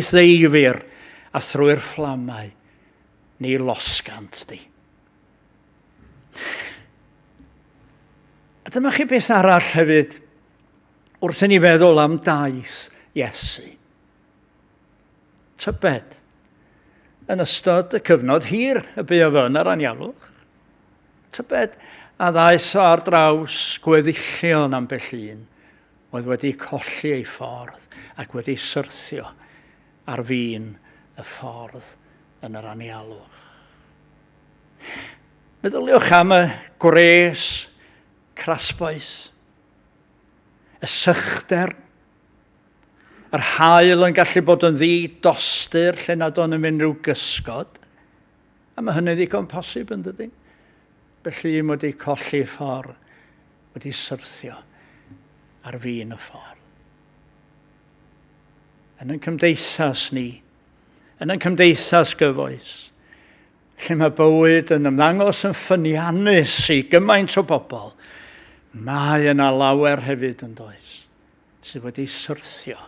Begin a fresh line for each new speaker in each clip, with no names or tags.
Ddeifir a thrwy'r fflamau, ni losgant di. A dyma chi beth arall hefyd, wrth i ni feddwl am daith Iesu. Tybed, yn ystod y cyfnod hir y bu o yn yr anialwch, tybed a ddaeth o ar draws gweddillion ambell un oedd wedi colli ei ffordd ac wedi syrthio ar fin y ffordd yn yr anialwch. Meddyliwch am y gwres crasboeth, y sychder, yr haul yn gallu bod yn ddi dostur lle nad o'n yn unrhyw gysgod. A mae hynny ddigon posib yn dydy. Felly mae wedi colli ffordd, wedi syrthio ar fin y ffordd. Yn ein cymdeithas ni, yn ein cymdeithas gyfoes, lle mae bywyd yn ymddangos yn ffyniannus i gymaint o bobl, mae yna lawer hefyd yn does, sydd wedi syrthio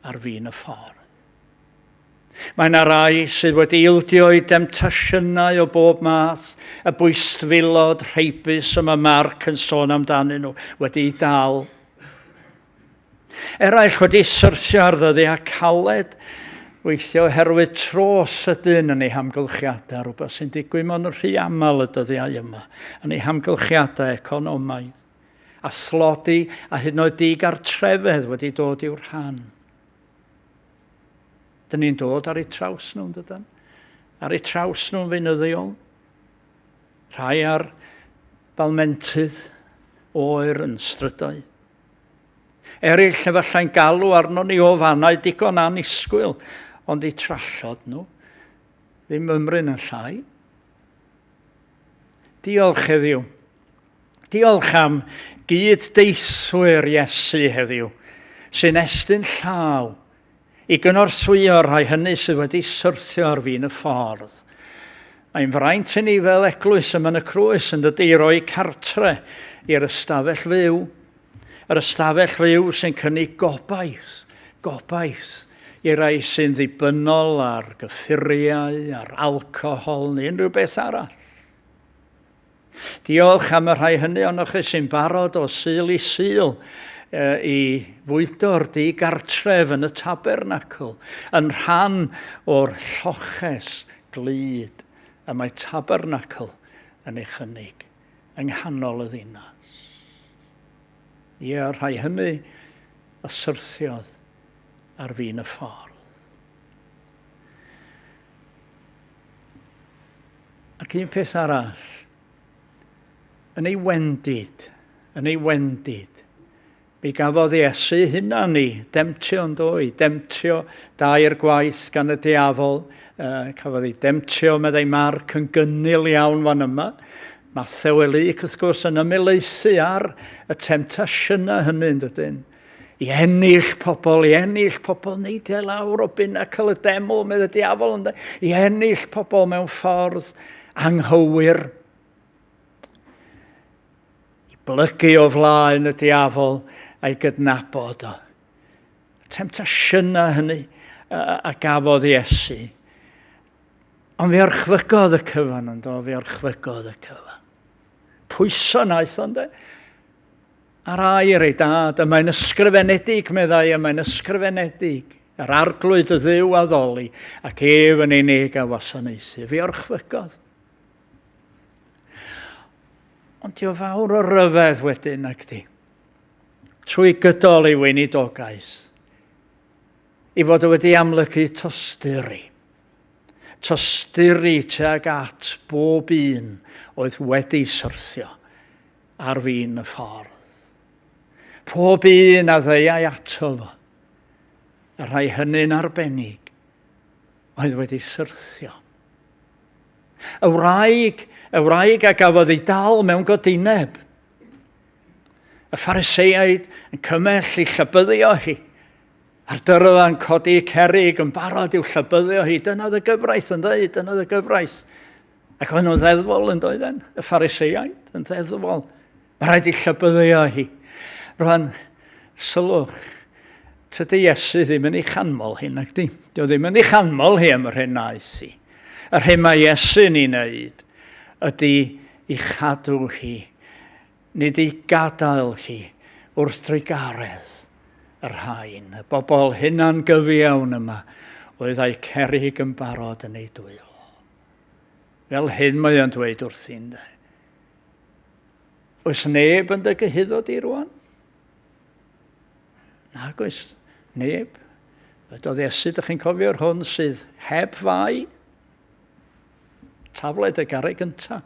ar fin y ffordd. Mae yna rai sydd wedi ildio i demtasiynau o bob math, y bwystfilod rheibus y mae Marc yn sôn amdanyn nhw, wedi'u dal. Eraill wedi syrthio ar ddyddiau caled, weithio oherwydd tro sydyn yn eu hamgylchiadau, rhywbeth sy'n digwydd mewn rhy aml y dyddiau yma, yn eu hamgylchiadau economaidd, a thlodi a hyd yn oed digartrefedd wedi dod i'w rhan. Dyn ni'n dod ar eu traws nhw'n dydyn? Ar eu traws nhw'n feunyddiol. Rhai ar balmentydd oer yn strydoedd. Eraill efallai'n galw arno ni o fannau digon annisgwyl, ond eu trallod nhw ddim ymryn yn llai. Diolch heddiw. Diolch am gyd-deithwyr Iesu heddiw, sy'n estyn llaw i gynorthwyo'r rhai hynny sydd wedi syrthio ar fin y ffordd. Mae'n fraint i ni fel eglwys ym y Crwys yn dydy i roi cartre i'r ystafell fyw. Yr ystafell fyw sy'n cynnig gobaith, gobaith i rai sy'n ddibynnol ar gyffuriau, ar alcohol neu unrhyw beth arall. Diolch am y rhai hynny ohonoch chi sy'n barod o Sul i Sul i fwydo'r digartref yn y tabernacl, yn rhan o'r lloches glyd y mae tabernacl yn ei chynnig yng nghanol y ddinas. Ie, y rhai hynny a syrthiodd ar fin y ffordd. Ac un peth arall, yn ei wendid, yn ei wendid, mi gafodd Iesu hunan i demtio yn do, i demtio dair gwaith gan y diafol. Cafodd ei demtio, meddai Marc, yn gynnil iawn fan yma. Mathew a Luc, wrth gwrs, yn ymelaethu ar y temtasiynau hynny, yn dydyn? I ennill pobl, i ennill pobl, neidio i lawr o binacl y deml, medd y diafol, ynddo, i ennill pobl mewn ffordd anghywir. I blygu o flaen y diafol a'i gydnabod o. Y temtasiynau hynny a, a gafodd Iesu. Ond fe orchfygodd y cyfan, ynddo, fe orchfygodd y cyfan. Pwyso wnaeth o, ynddo? Ar air ei dad, y mae'n ysgrifenedig, meddai, y mae'n ysgrifenedig. Yr arglwydd y dduw a ddoli, ac ef yn unig a wasanaethu. Fe orchfygodd. Ond dio fawr o ryfedd wedyn, nag di. Trwy gydol ei weinidogaeth, i fod o wedi amlygu tosturi. Tosturi tuag at bob un oedd wedi syrthio ar fin y ffordd. Pob un a ddeuai ato fo, y rhai hynny'n arbennig, oedd wedi syrthio. Y wraig, y wraig a gafodd ei dal mewn godineb. Y Phariseiaid yn cymell i llybyddio hi. A'r dyrfa'n codi cerrig yn barod i'w llybyddio hi. Dyna oedd y gyfraith yn dweud, dyna oedd y gyfraith. Ac oedd nhw'n ddeddfol yn doedden, y Phariseaid yn ddeddfol. Mae rhaid i llybyddio hi. Rwan, sylwch, Tydy Iesu ddim yn ei chanmol hi, nag di? Dio ddim yn ei chanmol hi am yr hyn wnaeth hi. Yr hyn mae Iesu'n ei wneud ydy i chadw hi, nid i gadael hi wrth drugaredd y rhain, y bobl hunan gyfiawn yma oedd a'u cerrig yn barod yn ei dwylo. Fel hyn mae o'n dweud wrthi'n de. Oes neb yn dy gyhuddo di rwan? Nag oes neb. Dywedodd Iesu, dych chi'n cofio'r hwn sydd heb fai? Tafled y garreg gyntaf.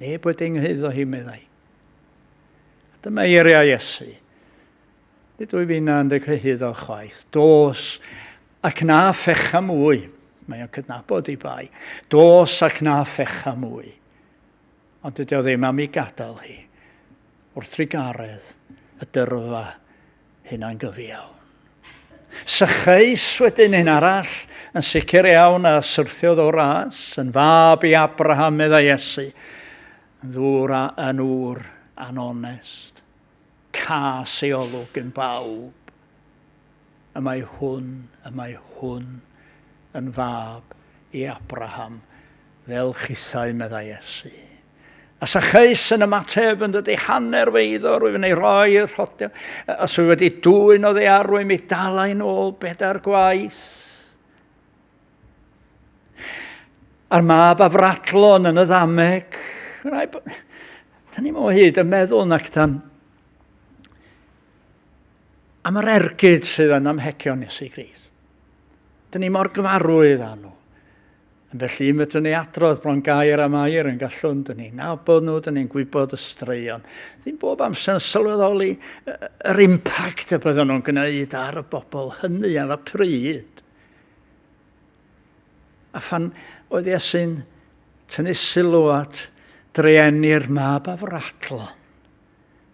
Neb wedi nghyhuddo hi, meddai. A dyma eiriau Iesu. Nid wyf fi'n dy cyhuddo chwaith. Dos ac na phecha mwy. Mae o'n cydnabod i bai. Dos ac na phecha mwy. Ond dydy o ddim am ei gadael hi wrth drugaredd y dyrfa hunangyfiawn. Sycheus wedyn un arall, yn sicr iawn a syrthiodd o ras, yn fab i Abraham, meddai Iesu, yn ddŵr a, yn ŵr anonest, cas ei olwg yn bawb. Y mae hwn, y mae hwn yn fab i Abraham, fel chithau, meddai Iesu. A Sacheus yn ymateb yn dydy hanner fy eiddo, rwyf yn ei roi i'r rhodio. Os rwyf wedi dwyn oddi ar rwy'n mi dalai'n ôl bedair gwaith. A'r mab afradlon yn y ddameg. Da ni'n o hyd yn meddwl nac dan am yr ergyd sydd yn amhegion Iesu Grist. Dyn ni mor gyfarwydd â nhw. Yn felly, medrwn ni adrodd bron gair am air yn gallwn, dyn ni'n nabod nhw, dyn ni'n gwybod y straeon. Ddim bob amser yn sylweddoli yr impact y byddwn nhw'n gwneud ar y bobl hynny ar y pryd. A phan oedd Iesu'n tynnu sylw at drueni'r mab afradlon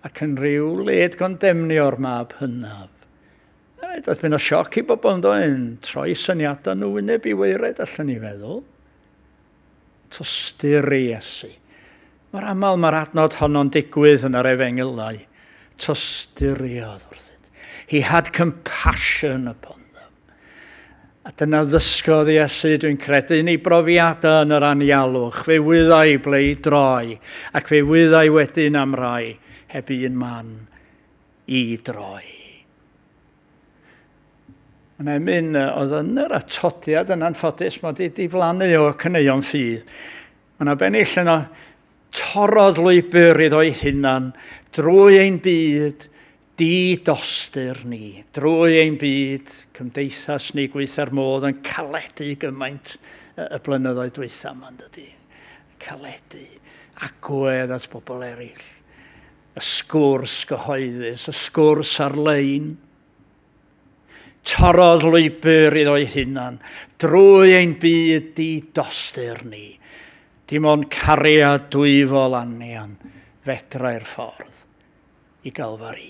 ac yn rhyw led gondemnio'r mab hynaf, Reit, oedd byn o sioc i bobl yn doedd, troi syniadau nhw wyneb i waered allan ni feddwl. Tosturi Iesu. Mae'r aml mae'r adnod honno'n digwydd yn yr efengylau. Tosturiodd wrthynt. He had compassion upon them. A dyna ddysgodd Iesu, dwi'n credu, yn ei brofiadau yn yr anialwch. Fe wyddai ble i droi, ac fe wyddai wedyn am rai heb un man i droi. Mae'n emyn oedd yn yr atodiad yn anffodus, mae wedi diflannu o caneuon ffydd. Mae yna bennill yno, torrodd lwybr iddo'i hunan drwy ein byd di-dostur ni, drwy ein byd cymdeithas ni gweitha'r modd yn caledu gymaint y blynyddoedd dwytha yma, dydy. Caledu, agwedd at bobl eraill. Y sgwrs gyhoeddus, y sgwrs ar-lein. Torrodd lwybr iddo'i hunan drwy ein byd di-dostur ni. Dim ond cariad dwyfol anian fedrai'r ffordd i Galfari.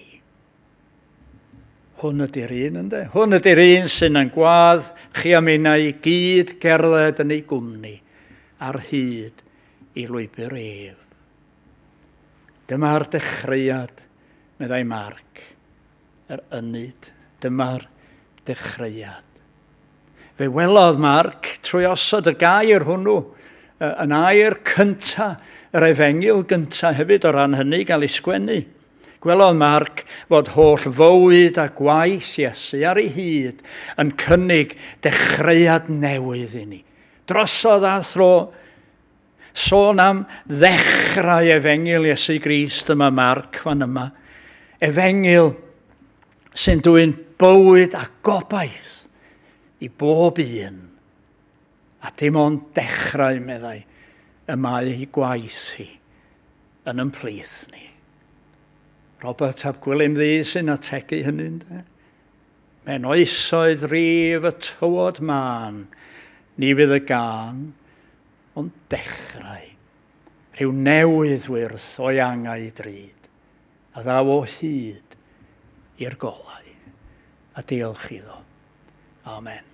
Hwn ydy'r un, ynddo? Hwn ydy'r un sy'n yn gwadd chi a minnau i gyd gerdded yn ei gwmni ar hyd i lwybr ef. Dyma'r dechreuad, meddai Marc, yr ynyd. Dyma'r dechreuad. Fe welodd Marc trwy osod y gair hwnnw yn air cynta, yr efengyl gynta hefyd o ran hynny gael ei sgwennu. Gwelodd Marc fod holl fywyd a gwaith Iesu ar ei hyd yn cynnig dechreuad newydd i ni. Drosodd a thro Sôn am ddechrau efengyl Iesu Grist yma Marc fan yma. Efengyl sy'n dwyn bywyd a gobaith i bob un. A dim ond dechrau, meddai, y mae ei gwaith hi yn ymplith ni. Robert ap Gwilym Ddu sy'n ategu hynny, ynddo? Mewn oesoedd rif y tywod mân, ni fydd y gân ond dechrau. Rhyw newydd wyrth o'i angau drud, a ddaw o hyd i'r golau. A diolch iddo. Amen.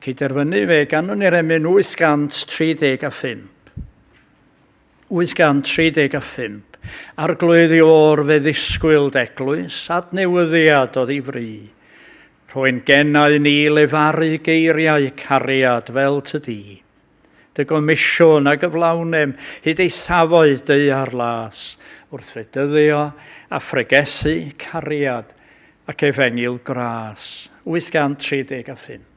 Ac i derfynu fe ganwn ni'r emyn 835. 835. Arglwydd Iôr fe ddisgwyl d'eglwys, adnewyddiad oddi fri. Rhoi'n genau ni lefaru geiriau cariad fel ty di. Dy gomisiwn a gyflawnem hyd eithafoedd daear las, wrth fedyddio a phregethu cariad ac efengyl gras. 835.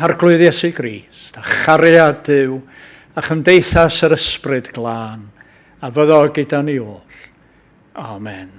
Arglwydd Iesu Grist, a chariad Duw, a chymdeithas yr Ysbryd Glân, a fyddo gyda ni oll. Amen.